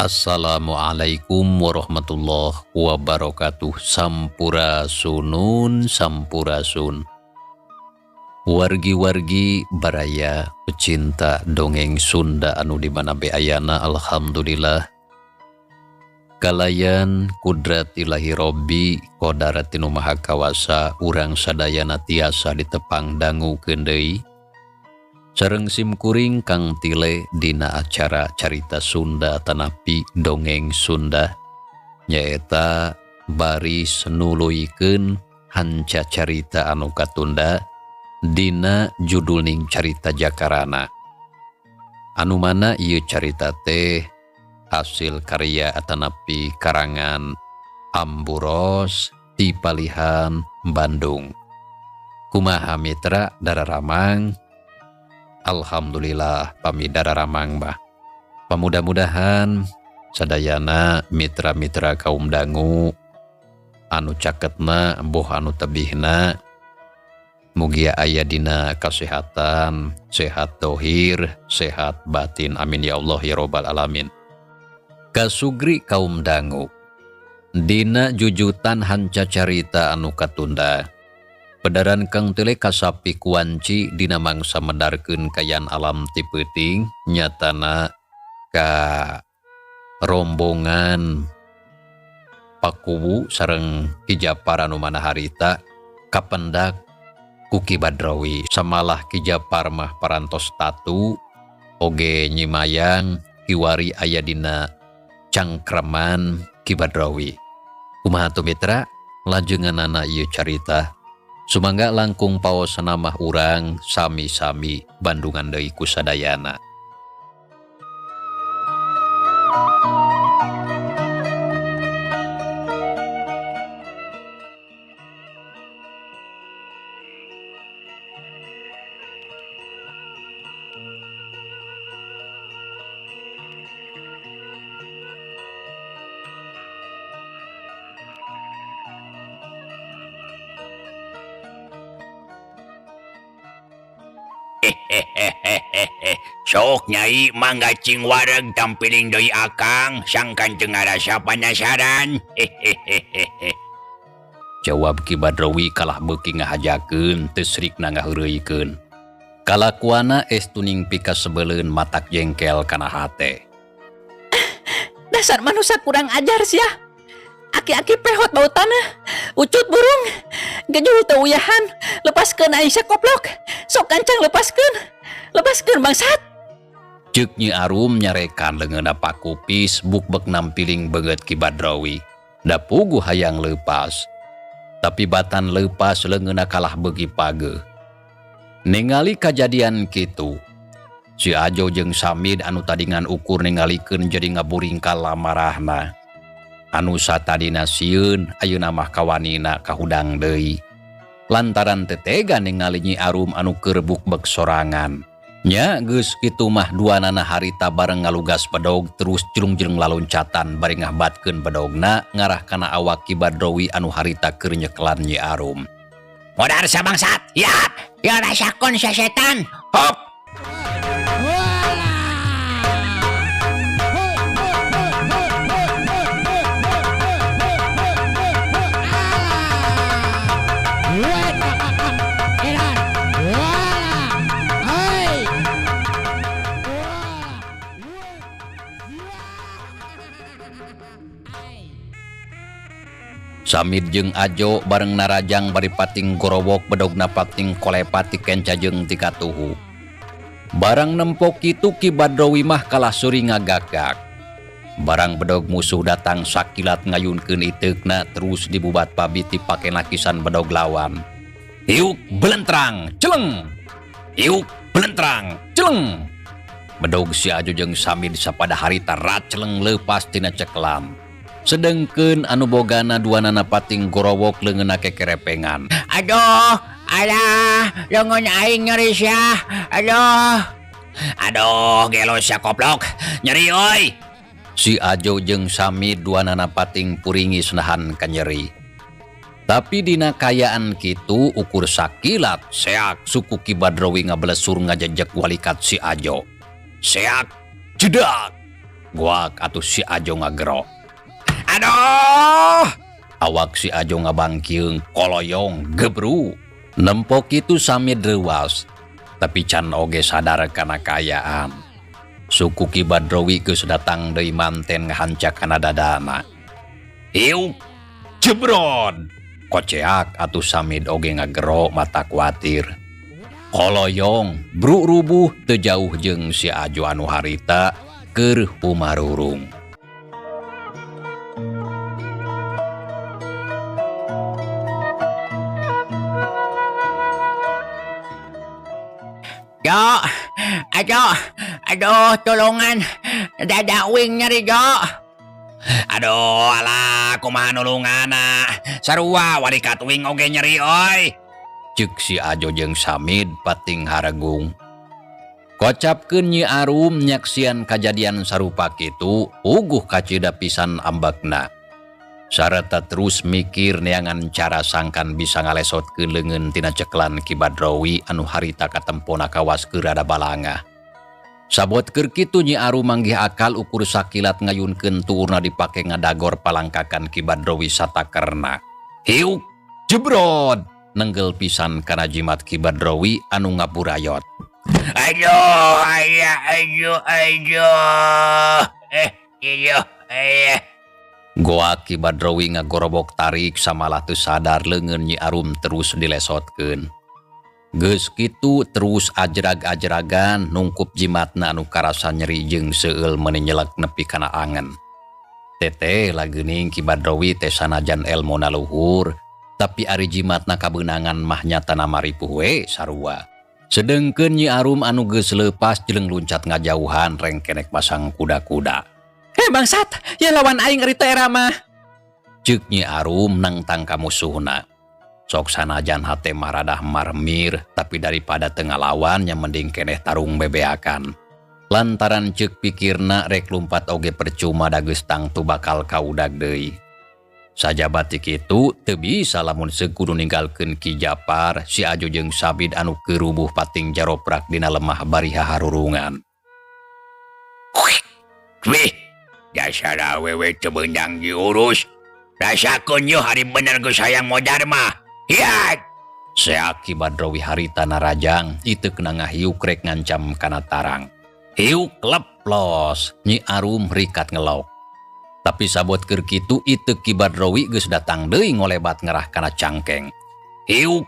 Assalamualaikum warahmatullahi wabarakatuh. Sampurasunun sampurasun. Wargi-wargi baraya pecinta dongeng Sunda anu di mana be ayana, alhamdulillah kalayan kudrat ilahi robbi kodaratinu maha kawasa urang sadayana tiasa ditepang dangu deui sareng simkuring Kang Tile dina acara carita Sunda tanapi dongeng Sunda nyaeta baris nuluykeun hanca carita anu katunda dina judulning carita Jakarana anu mana ieu carita teh hasil karya atanapi karangan Amburos ti Palihan Bandung. Kumaha mitra dararamang? Alhamdulillah pami dararamang mah. Pamudah-mudahan sadayana mitra-mitra kaum dangu anu caketna boh anu tebihna mugia aya dina kasehatan, sehat dohir, sehat batin. Amin ya Allah ya robbal alamin. Kasugri kaum dangu dina jujutan hanca carita anu katunda. Pedaran Kang Tile kasapi kuanci dina mangsa medarkeun kayan alam ti peuting nyatana ka rombongan Pakuwu sareng Ki Japar anu mana harita kapendak ku Ki Badrawi. Samalah Ki Japar mah parantos tatu oge nyimayang kiwari aya dina cangkraman Ki Badrawi. Kumaha tuh mitra lajenganana ieu carita? Sumangga langkung paos namah urang sami-sami bandungan deui ku sadayana. Sok nyai mangga cing wareg tampiling deui akang sangkan teu ngarasa panasaran. Jawab Ki Badrawi kalah beuki ngahajakeun teu srikna ngaheureuykeun. Kalakuana estuning pikasebeleun matak jengkel kana hate. Dasar manusia kurang ajar sia. Aki-aki pehot bau tanah, ucut burung, gejul teu uyahan, lepaskeun Aisyah koplok, sok kancang lepaskeun, lepaskeun bangsat. Ceuk Nyi Arum nyarekan leungeunna Pakupis bukbek nampiling beungeut Ki Badrawi. Da puguh hayang leupas, tapi batan leupas leungeunna kalah beuki pageuh. Ningali kajadian kitu, si Ajo jeung Samid anu tadingan ukur ningalikeun jadi ngaburingkal lamarahna. Anu satadina sieun ayeuna mah kawanina kahudang deui. Lantaran teu tega ningali Nyi Arum anu keur bukbek sorangan. Nya geus kitu mah duanana harita bareng ngalugas bedog terus jelung-jelung laloncatan bari ngahbatkeun bedogna ngarah kana awak Ki Badrawi anu harita keur nyekelan Nyi Arum. Modar sabangsat, ya, ya rasakeun sesetan. Hop. Samid jeung Ajo bareng narajang bari pating gorowok bedogna pating kolepat ti kenca jeung ti katuhu. Barang nempok kitu Ki Badrowi mah kalah suri ngagagak. Barang bedog musuh datang sakilat ngayunkeun iteukna terus dibubat pabit dipake lakisan bedog lawan. Hiuk belentrang celeng. Hiuk belentrang celeng. Bedog si Ajo jeung Samid sapada harita raceleng leupas tina ceklam. Sedengkeun anu bogana duanana pating gorowok leungeunna kekerepengan. Aduh, alah, leungeun aing nyeri sia. Aduh. Aduh, gelo sia koplok. Nyeri euy. Si Ajo jeung Samid duanana pating puringis nahan kanyeri. Tapi dina kayaan kitu ukur sakilat seak suku Ki Badrowi ngablesur ngajejek walikat si Ajo. Seak jedak. Guak atuh si Ajo ngagero. Aduh! Awak si Ajo ngabangkiung koloyong gebru. Nempok itu Samid reuwas, tapi can oge sadar kana kaayaan. Suku Ki Badrowi geus datang deui manten ngahancak kana dadana. Hiuk jebrod. Koceak atuh Samid oge ngagero mata kuatir. Koloyong bru rubuh teu jauh jeung si Ajo anu harita keur humarurung. Jo, aduh, aduh, tulungan, dada uing nyeri Jo. Aduh, alah, kumaha nulungana, sarua walikat uing oge nyeri oi. Ceuk si Ajo jeung Samid pating haragung. Kocapkeun Nyi Arum nyaksian kajadian sarupa kitu, uguh kacida pisan ambekna. Sareta terus mikir neangan cara sangkan bisa ngalesotkeun leungeun tina ceklan Ki Badrowi anu harita katempona kawas keur rada balangah. Sabot keur kitu Nyi Arum manggih akal ukur sakilat ngayunkeun tuurna dipake ngadagor palangkakan Ki Badrowi satakerna. Hiuk jebrod nenggel pisan kana jimat Ki Badrowi anu ngaburayot. Aduh, ayah, aduh, aduh. Iya, iya. Goa Ki Badrowi ngagorobok tarik samalah teu sadar leungeun Nyi Arum terus dilesotkeun. Geus kitu terus ajrag-ajragan nungkup jimatna anu karasa nyeri jeung seueul meuni nyelek nepi kana angen. Teteh lageuning Ki Badrowi teh sanajan elmona luhur, tapi ari jimatna kabeunangan mah nyatana maripuh we sarua. Sedengkeun Nyi Arum anu geus leupas jeleng luncat ngajauhan rengkenek pasang kuda-kuda. Hei bangsat, ya lawan aing ari teh era mah. Ceuk Nyi Arum nangtang ka musuhna. Sok sanajan hate mah radah marmir, tapi daripada teu ngalawan nya mending keneh tarung bebeakan. Lantaran ceuk pikirna rek lumpat oge percuma da geus tangtu bakal kaudag deui. Sajaba ti kitu teu bisa lamun seuk kudu ninggalkeun Ki Japar, si Ajo jeung Sabid anu keurubuh pating jaroprak dina lemah bari haharurungan. Wih, dasar awewe teu beunang diurus. Rasakeun yeuh hari bener geus hayang modar mah. Hiat! Seak Ki Badrowi harita narajang, iteukna ngahiuk rek ngancam kana tarang. Hiuk leplos, Nyi Arum rikat ngelok. Tapi sabot keur kitu iteuk Ki Badrowi geus datang deui ngolebat ngerah kana cangkeng. Hiuk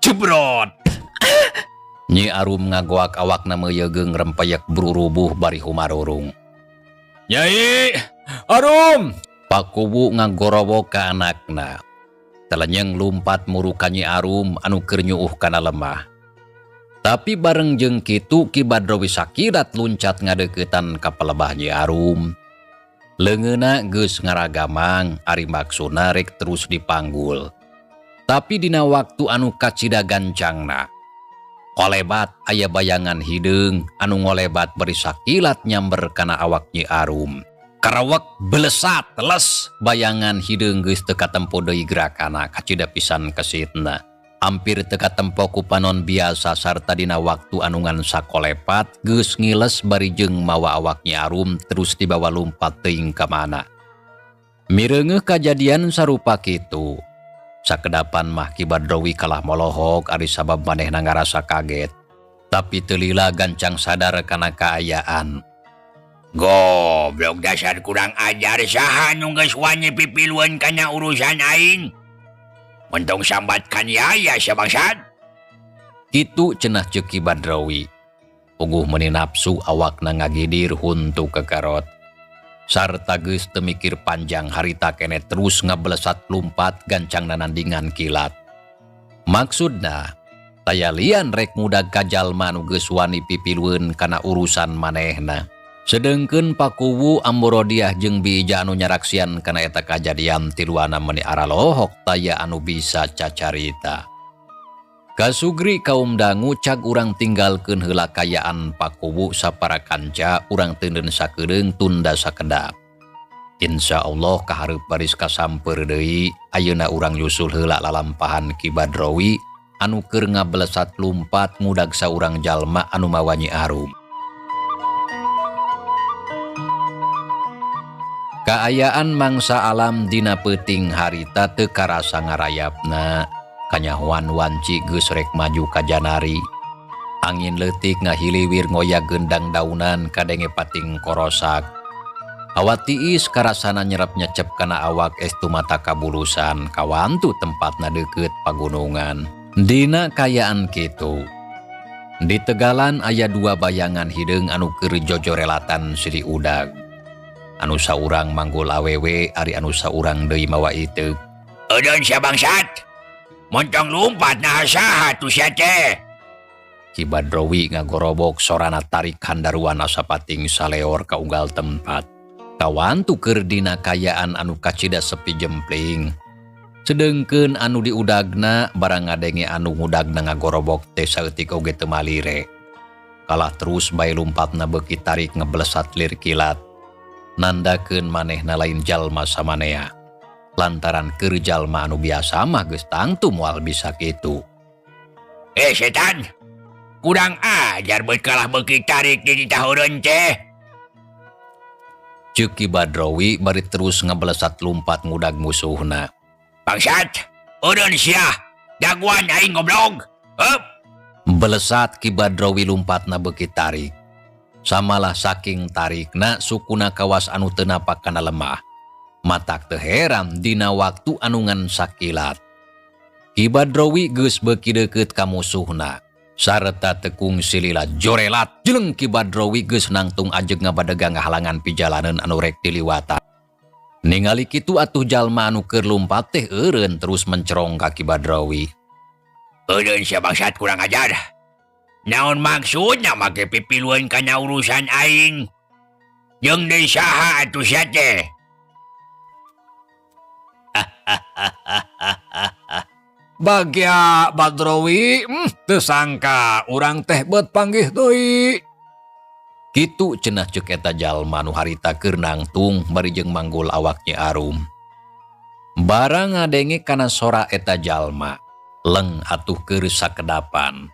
jebrot. Nyi Arum ngagoak awakna meuyegeung rempeyek brurubuh bari humarurung. Nyai Arum! Pakuwu ngagorowok ka anakna. Telenyeng lumpat muru ka Nyi Arum anu keur nyuuh kana lemah. Tapi bareng jeung kitu Ki Badrowi sakirat luncat ngadeuketan ka pelebah Nyi Arum. Leungeunna geus ngaragamang ari maksudna rek terus dipanggul. Tapi dina waktu anu kacida gancangna, kolebat aya bayangan hideung anu ngolebat bari sakilat nyamber kana awak Nyi Arum. Karawek belesat teles bayangan hideung geus teu katempo deui gerakana kacida pisan kesitna. Hampir teu katempo ku panon biasa sarta dina waktu anu ngan sakolepat geus ngiles bari jeung mawa awak Nyi Arum terus dibawa lumpat teuing ka mana. Mireungeuh kajadian sarupa kitu. Sakedapan mah Ki Badrowi kalah molohok ari sabab manehna ngarasa kaget. Tapi teu lila gancang sadar kana kaayaan. Goblok dasar kurang ajar, saha nu geus wani pipilueun kana urusan aing? Mentong sambat kan yaya sia bangsat. Kitu cenah ceuk Ki Badrawi. Puguh meuni nafsu awakna ngagidir huntu kekerot. Sarta geus teu mikir panjang harita keneh terus ngabelesat lumpat gancang nanandingan kilat. Maksudna taya lian rek ngudag ka jalma nu geus wani pipilueun kana urusan manehna. Sedengkeun Pakuwu, Ambu Rodiah jeung Bi Ija anu nyaraksian kana eta kajadian tiluana meuni aralohok taya anu bisa cacarita. Kasugri kaum dangu cag urang tinggalkeun heula kayaan Pakuwu sapara kanca urang teuneun sakedeung tunda sakedap. Insya Allah kahareup baris kasamper deui, ayeuna urang nyusul heula lalampahan Ki Badrawi anu keur ngabelesat lumpat ngudag saurang jalma anu mawa Nyi Arum. Kaayaan mangsa alam dina peuting harita teu karasa ngarayapna. Kanyahoan wanci geus rek maju ka janari. Angin leutik ngahiliwir ngoyak gendang daunan kadenge pating korosak. Hawa tiis karasana nyerep nyecep kana awak estu mata kabulusan kawantu tempatna deukeut pagunungan. Dina kayaan kitu. Di tegalan aya dua bayangan hideung anu keur jojorelatan silih udag. Anu saurang manggul awewe ari anu saurang deui mawa iteuk. Eudeun sia bangsat. Montong lumpat nah saha tu sia teh. Ki Badrawi ngagorobok sorana tarik handaruan asa pating saleor ka unggal tempat. Kawantu keur dina kayaan anu kacida sepi jempling. Sedengkeun anu diudagna barang ngadenge anu ngudagna ngagorobok teh saeutik oge teu malire. Kalah terus bae lumpatna beuki tarik ngeblesat lir kilat. Nandakeun manehna lain jalma samanea. Lantaran keur jalma anu biasa mah geus tangtu moal bisa kitu. Setan. Kurang ajar beut kalah beuki tarik di tahureun teh. Ceuk Ki Badrawi bari terus ngebelesat lumpat ngudag musuhna. Bangsat, eureun sia, daguan aing goblok. Heup. Belesat Ki Badrawi lumpatna beuki tarik. Samalah saking tarikna sukuna kawas anu teu napak kana lemah. Matak teu heran dina waktu anu ngan sakilat. Ki Badrawi geus beuki deukeut ka musuhna. Sarta tekung silila jorelat jeleng Ki Badrawi geus nangtung ajeg ngabadega ngahalangan pijalaneun anu rek diliwatan. Ningali kitu atuh jalma anu keur lumpat teh eureun terus mencerong ka Ki Badrawi. Eureun sia bangsat kurang ajar. Naon maksudna make pipilueun kana urusan aing? Jeung deui saha atuh sia teh? Bagya Badrawi, teu sangka urang teh beut panggih deui. Kitu cenah ceuk eta jalma nu harita keur nangtung bari jeung manggul awak Nyi Arum. Barang ngadenge kana sora eta jalma, leng atuh keur sakedapan.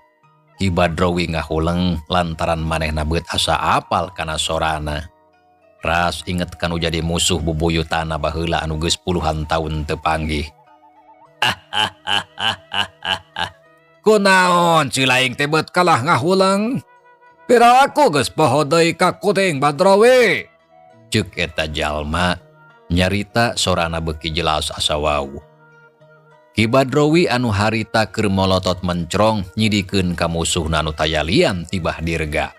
Ki Badrawi ngahuleng lantaran manehna beut asa apal kana sorana. Ras inget kanu jadi musuh bubuyutana baheula anu geus puluhan taun teu panggih. Kunaon si laing teh beut kalah ngahuleng? Pira aku geus poho deui ka kuring Badrawi. Ceuk eta jalma nyarita sorana beuki jelas asa wau. Ki Badrawi anu harita keur molotot mencrong nyidikeun ka musuhna anu taya lian tibah dirga.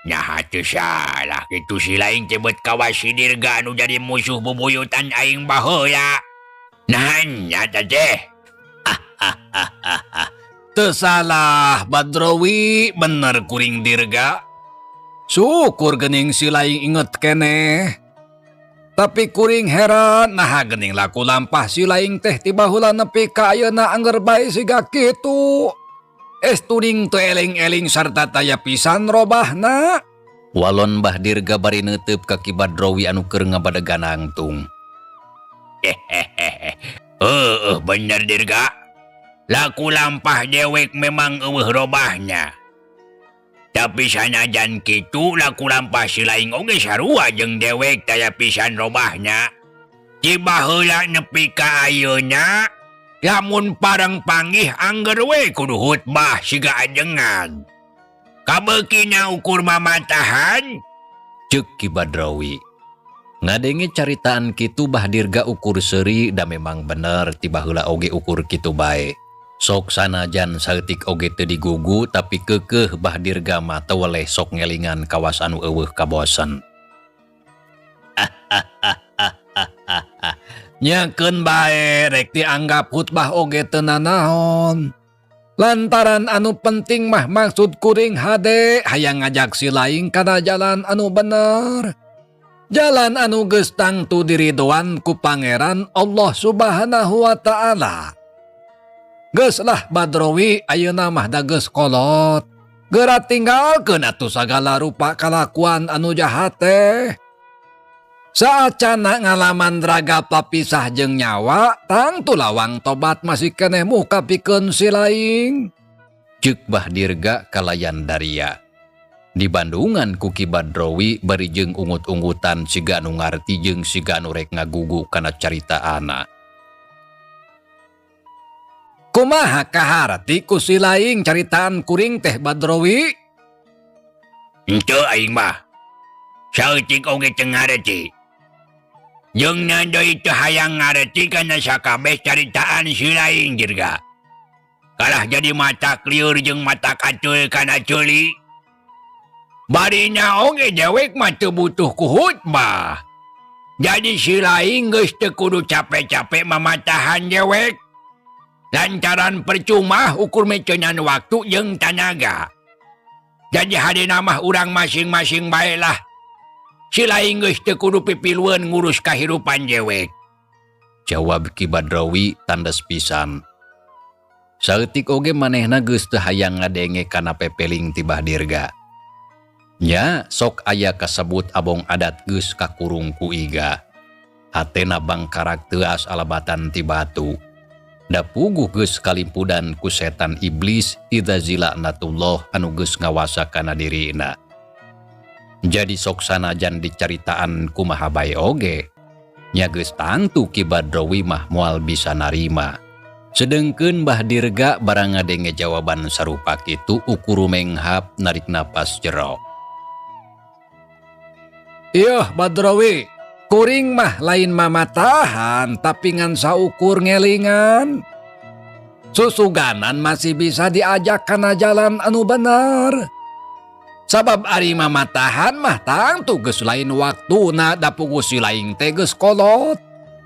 Nah teu salah kitu si laing teh beut kawas si dirga anu jadi musuh bubuyutan aing baheula. Nah nya teh. Teu salah Badrawi, bener kuring dirga. Syukur geuning si laing inget keneh. Tapi kuring heran naha geuning laku lampah si laing teh ti baheula nepi ka ayeuna angger bae siga kitu. Estuning teu eling-eling sarta taya pisan robahna. Walon Bah Dirga bari neuteub ka Ki Badrawi anu keur ngabadegan nangtung. Heueuh bener Dirga. Laku lampah dewek memang eueuh robahnya. Tapi sanajan kitu laku lampah si laing oge sarua jeung dewek taya pisan robahnya. Ti baheula nepi ka ayeuna lamun pareng panggih angger we kudu khutbah siga ajengan. Kabeukina ukur mamatahan? Ceuk Ki Badrawi. Ngadenge caritaan kitu Bah Dirga ukur seuri da memang bener ti baheula oge ukur kitu bae. Sok sanajan saeutik oge teu digugu tapi keukeuh Bah Dirga mah teu weleh sok ngelingan kawas anu eueuh kabosen. Nyakeun bae rek dianggap khutbah oge teu nanaon. Lantaran anu penting mah maksud kuring hade hayang ngajak si laing kana jalan anu bener. Jalan anu geus tangtu diridoan ku Pangeran Allah Subhanahu wa Ta'ala. Geus lah Badrowi ayeuna mah da geus kolot. Geura tinggalkeun atuh sagala rupa kalakuan anu jahat teh. Saacana ngalaman raga papisah jeung nyawa, tangtu lawang tobat masih keneh muka pikeun si laing. Ceuk Bah Dirga kalayan daria. Di Bandungan ku Ki Badrowi bari jeung ungut-ungutan siga anu ngarti jeung siga anu rek ngagugu kana caritaana. Kumaha kaharti ku si laing caritaan kuring teh Badrowi? Henteu aing mah. Saeutik oge teu ngarti. Jeung deui teu hayang ngarti kana sakabeh caritaan si laing Dirga. Kalah jadi mata lieur jeung mata kacul kana ceuli. Barina oge dewek mah teu butuh ku khutbah. Jadi si laing geus teu kudu capek-capek mamatahan dewek. Lantaran percuma ukur mecenan waktu jeung tanaga. Jadi hadena mah urang masing-masing bae lah. Si laing geus teu kudu pipilueun ngurus kahirupan dewek. Jawab Ki Badrawi tandes pisan. Saeutik oge manehna geus teu hayang ngadenge kana pepeling ti Bah Dirga. Nya sok aya kasebut abong adat geus kakurung ku iga. Hatena bangkarak teuas alabatan ti batu. Da puguh geus kalimpudan ku setan iblis idza zilaknatullah anu geus ngawasa kana dirina. Jadi sok sanajan dicaritaan kumaha bae oge, nya geus tangtu Ki Badrawi mah moal bisa narima. Sedengkeun Bah Dirga barang ngadenge jawaban sarupa kitu ukur menghap narik napas jero. Iyeuh Badrawi, kuring mah lain mamatahan tapi ngan saukur ngelingan. Susuganan masih bisa diajak kana jalan anu bener. Sabab ari mamatahan mah tangtu geus lain waktuna da puguh si laing teh geus kolot.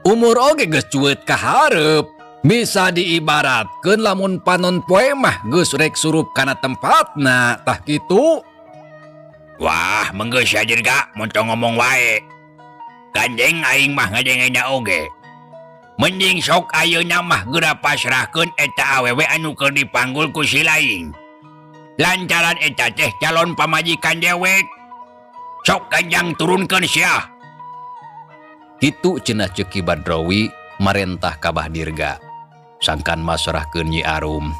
Umur oge geus cueut ka hareup. Bisa diibaratkeun lamun panon poe mah geus rek surup kana tempatna tah kitu. Wah, menggeus ya Dirga, montong ngomong wae. Gandeng aing mah ngadengena oge. Mending sok ayeuna mah geura pasrahkeun eta awewe anu keur dipanggul ku si laing. Lantaran eta teh calon pamajikan dewek. Sok ganjang turunkeun sia. Kitu cenah ceuk Ki Badrawi marentah ka Bah Dirga. Sangkan masrahkeun Nyi Arum.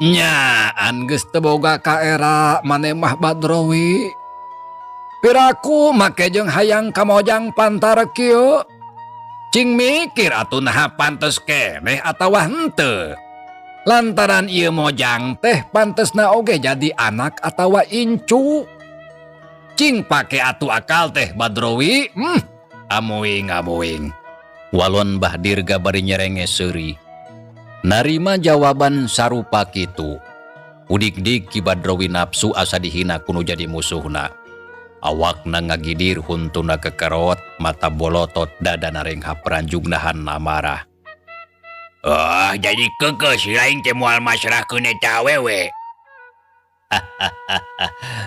Nyaan geus teu boga kaera maneh mah Badrawi. Piraku make jeung hayang kamojang pantar kieu. Cing mikir atuh naha pantes keneh atawa henteu. Lantaran ieu mojang teh pantesna oge jadi anak atawa incu. Cing pake atuh akal teh Badrawi. Amuing amuing. Walon Bah Dirga bari nyerenge seuri. Narima jawaban sarupa kitu. Udik-dik Ki Badrawi nafsu asa dihina kuno jadi musuhna. Awakna ngagidir huntuna kekerot, mata bolotot, dada narenghap ranjung nahan amarah. Ah, jadi kekeh si laing teh moal masrahkeun eta awewe.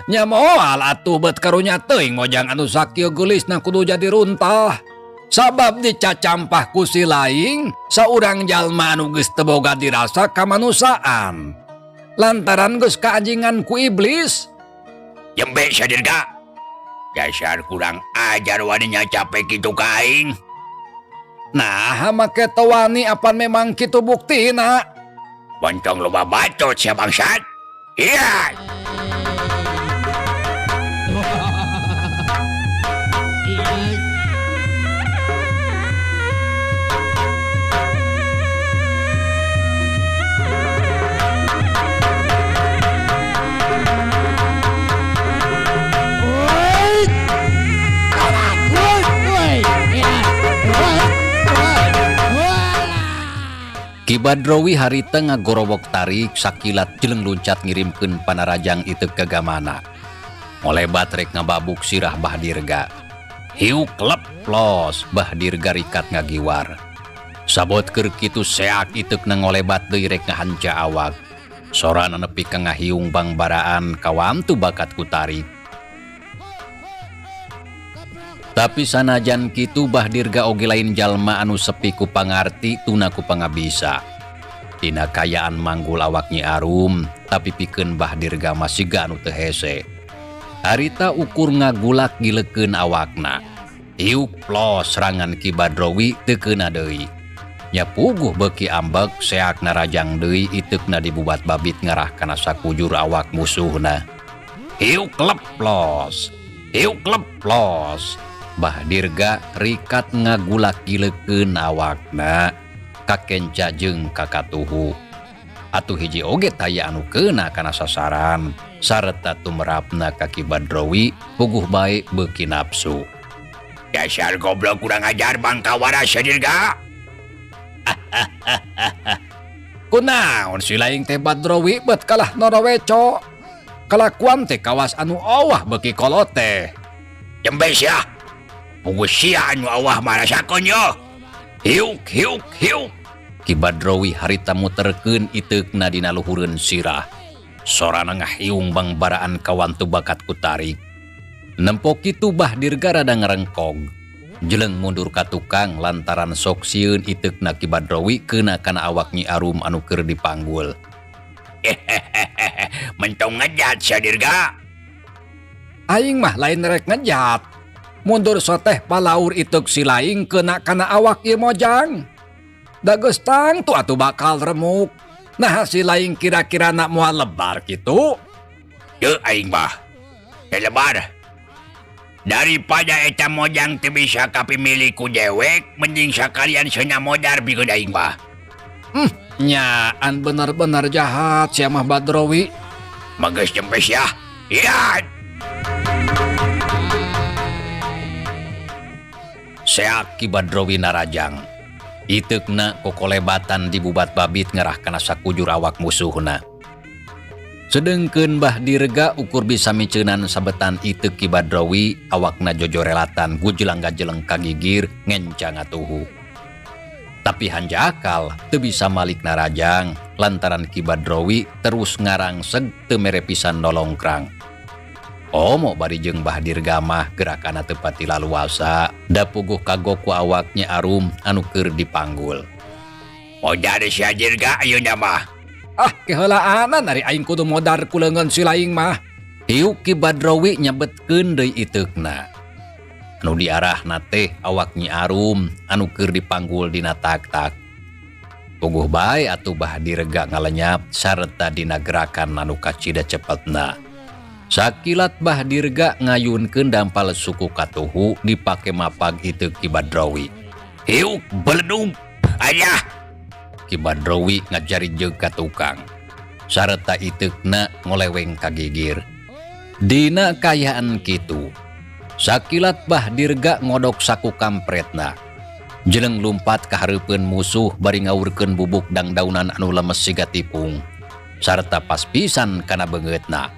Nya moal atuh bet karunya teuing mojang anu sakieu geulisna kudu jadi runtah. Sabab dicacampah ku si laing, saurang jalma anu geus teu boga dirasa kamanusiaan. Lantaran geus kaanjingan ku iblis. Jembe sia Dirga. Dasar kurang ajar waninya capek kitu ka aing. Nah, make teu wani apan memang kitu buktina. Bontong loba bacot sia bangsat. Iya. Ki Badrowi harita ngagorowok tarik sakilat jeleng luncat ngirimkeun panarajang iteuk gagamana. Ngolebat rek ngababuk sirah Bah Dirga. Hiuk lep los Bah Dirga rikat ngagiwar. Sabot keur kitu seak iteukna ngolebat deui rek ngahanca awak. Sorana nepi ka ngahiung bangbaraan kawantu bakat ku tarik. Tapi sanajan kitu Bah Dirga oge lain jalma anu sepi ku pangarti tuna ku pangabisa. Dina kayaan manggul awak Nyi Arum, tapi pikeun Bah Dirga mah siga anu teu hese. Harita ukur ngagulak gilekeun awakna. Hiuk plos serangan Ki Badrowi teu keuna deui. Nya puguh beuki ambek seak narajang deui iteukna dibubat babit ngarah kana sakujur awak musuhna. Hiuk lep plos. Hiuk lep plos. Bah Dirga rikat ngagulak gilekeun awakna kakenca jeung kakatuhu. Atuh hiji oge taya anu keuna kana sasaran sareta tumerapna ka Ki Badrowi puguh bae beuki nafsu. Dasar goblok kurang ajar bangkawara sia Dirga. Kunaon si laing teh Badrowi bet kalah noroweco. Kalakuan teh kawas anu awah beuki kolot teh. Jembe sia. Puguh sia anu awah marasakeun yo. Hiuk hiuk hiuk. Ki Badrowi harita muterkeun iteukna dina luhureun sirah. Sorana ngahiung bangbaraan kawantu bakat ku tarik. Nempo kitu Bah Dirga rada ngarengkog. Jeleng mundur ka tukang lantaran sok sieun iteukna Ki Badrowi keuna kana awak Nyi Arum anu keur dipanggul. Mentong ngejat sia Dirga. Aing mah lain rek ngejat. Mundur soteh palaur iteuk si laing keuna kana awak ieu mojang. Da geus tangtu atuh bakal remuk. Nah si laing kira-kira nak moal lebar kitu. Teu aing mah. Teu lebar. Daripada eta mojang teu bisa kapimilih ku dewek, mending sakalian seuna modar pikeun aing mah. Nyaan bener-bener jahat sia mah Badrowi. Mageus jempes ya. Iya. Seak Ki Badrowi narajang. Iteukna kokolebatan dibubat babit ngarah kana sakujur awak musuhna. Sedengkeun Bah Dirga ukur bisa miceunan sabetan iteuk Ki Badrowi, awakna jojorelatan gujelang gajeleng kagigir ngenca ngatuhu. Tapi hanjakal teu bisa malik narajang lantaran Ki Badrowi terus ngarangseg teu mere pisan nolongkrang. Omo bari jeung Bah Dirga mah gerakanna teu pati laluasa, da puguh kagok ku awak Nyi Arum anu keur dipanggul. Modar sia Dirga ayeuna mah. Ah, keheulaanan ari aing kudu modar ku leungeun si laing mah. Hiuk Ki Badrowi nyabetkeun deui iteukna. Anu diarahna teh awak Nyi Arum anu keur dipanggul dina tak-tak. Puguh bae atuh Bah Dirga ngalenyap sarta dina gerakan anu kacida cepetna. Sakilat Bah Dirga ngayunkeun dampal suku katuhu dipake mapag iteuk Ki Badrowi. Hiuk beledung ayah. Ki Badrowi ngajari jeung ka tukang. Sarta iteukna ngoleweng ka gigir. Dina kayaan kitu. Sakilat Bah Dirga ngodok saku kampretna. Jeleng lumpat ka hareupeun musuh bari ngawurkeun bubuk dangdaunan anu lemes siga tipung. Sarta pas pisan kana beungeutna.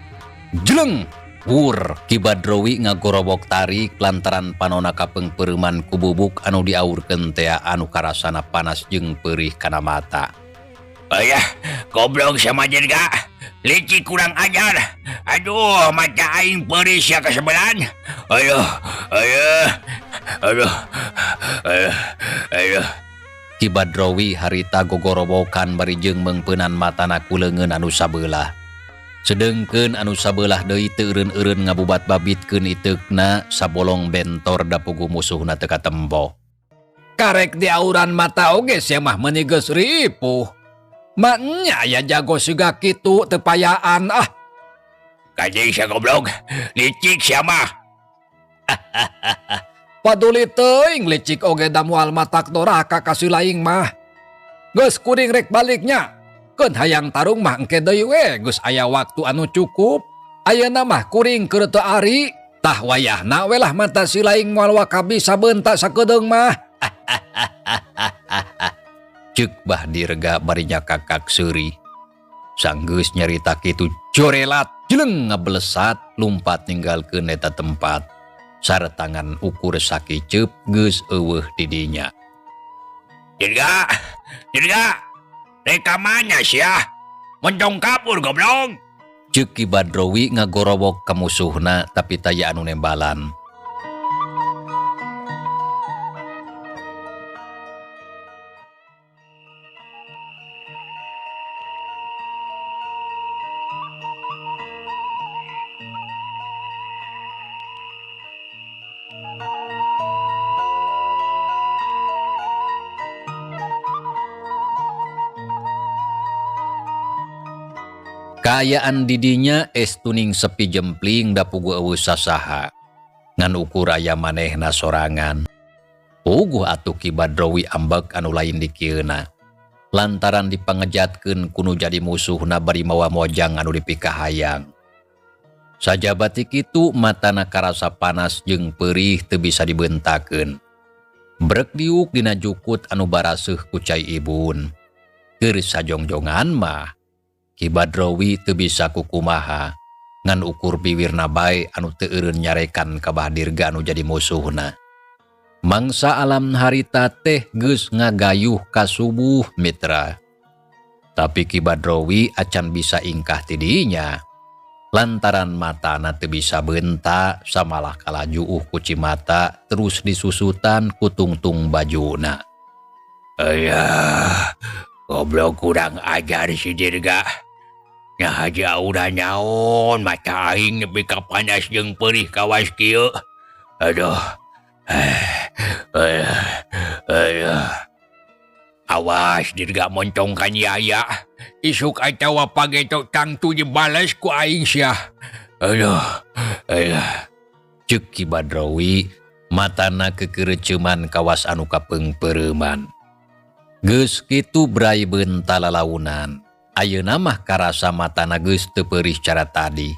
Jeleng! Wur! Ki Badrowi ngagorowok tarik lantaran panona kapeungpeureman ku bubuk anu diawurkeun tea anu karasana panas jeung peurih kana mata. Ayah, goblok sama Dirga. Licik kurang ajar. Aduh, mata aing peurih sia kasebelan. Aduh, aduh, aduh, aduh, aduh. Ki Badrowi harita gogorowokan bari jeung meungpeunan matana ku leungeun anu sabeulah. Sedengkeun anu sabeulah deui teu eureun-eureun ngabubat babitkeun iteukna sabolong bentor da puguh musuhna teu katempo. Karek diauran mata oge sia mah meuni geus ripuh. Maknya aya jago siga kitu teu payaan ah. Kajing sia goblok, licik sia mah. Paduli teuing licik oge da moal matak doraka ka si laing mah. Geus kuring rek baliknya. Keun hayang tarung mah engke deui we geus aya waktu anu cukup. Ayeuna mah kuring keur teu ari. Tah wayahna we lah mata si laing moal waka bisa beunta sakedeung mah. Ceuk Bah Dirga bari nyakakak seuri. Sanggeus nyarita kitu jorelat jeleng ngablesat lumpat ninggalkeun eta tempat. Sarta ngan ukur sakiceup geus eueuh di dinya. Dirga, Dirga, rek ka mana sia? Moncong kabur goblok. Ceuk Ki Badrowi ngagorowok ka musuhna tapi taya anu nembalan. Kaayaan didinya estuning sepi jempling da puguh eueuh sasaha. Ngan ukur aya manehna sorangan. Puguh atuh Ki Badrowi ambek anu lain dikieuna. Lantaran dipangejatkeun ku nu jadi musuhna bari mawa mojang anu dipikahayang. Sajaba ti kitu matana karasa panas jeung peurih teu bisa dibentakeun. Brek diuk dina jukut anu baraseuh ku cai ibun. Keur sajongjongan mah Ki Badrowi teu bisa kukumaha ngan ukur biwirna bae anu teu eureun nyarekan ka Bah Dirga anu jadi musuhna. Mangsa alam harita teh geus ngagayuh ka subuh mitra. Tapi Ki Badrowi acan bisa ingkah ti dinya. Lantaran matana teu bisa beunta samalah kalajuuh ku cimata terus disusutan ku tungtung bajuna. Ayah, goblok kurang ajar si Dirga. Nah aja udah nyaon mata aing nepi ka panas jeung perih kawas kieu. Aduh. Aduh. Awas Dirga moncong ka Yaya. Isuk atawa pageto tangtu dibales ku aing sia. Aduh. Aduh. Ceuk Ki Badrowi matana kekereceman kawas anu kapeungpereuman. Geus kitu brai beunta lalaunan. Ayeuna mah karasa matana geus teu peurih cara tadi.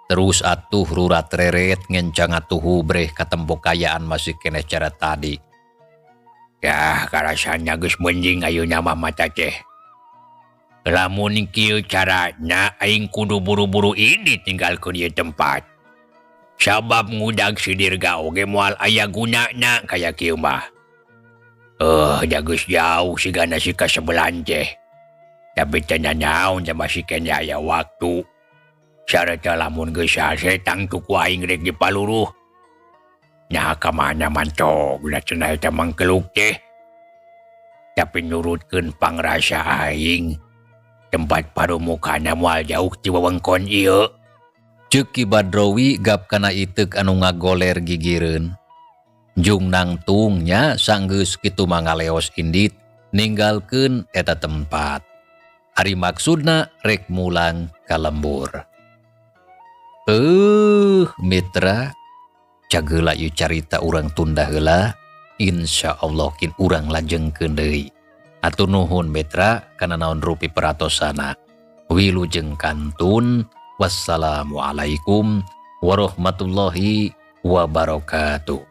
Terus atuh rurat reret ngencang atuh breh katempo kayaan masih keneh cara tadi. Yah, karasana geus mending ayeuna mah mata teh. Lamun kieu carana aing kudu buru-buru ini tinggalkeun ieu tempat. Sabab ngudag si Dirga oge moal aya gunana kaya kieu mah. Da geus jauh sigana si kasebelan teh. Tapi teu nanaon teh masih keneh aya waktu. Sarta lamun geus hase tangtu ku aing rek dipaluruh. Nah ka mana mantog da cenah eta mangkeluk teh. Tapi nurutkeun pangrasa aing, tempat parumukana moal jauh ti wewengkon ieu. Ceuk Ki Badrowi gap kana iteuk anu ngagoler gigireun. Jung nangtung nya sanggeus kitu mangaleos indit ninggalkeun eta tempat. Ari maksudna rek mulang ka lembur. Mitra, cageula ieu carita urang tunda heula, insyaallah kin urang lajengkeun deui. Atur nuhun mitra kana naon rupi peratosana. Wilujeng kantun. Wassalamualaikum warahmatullahi wabarakatuh.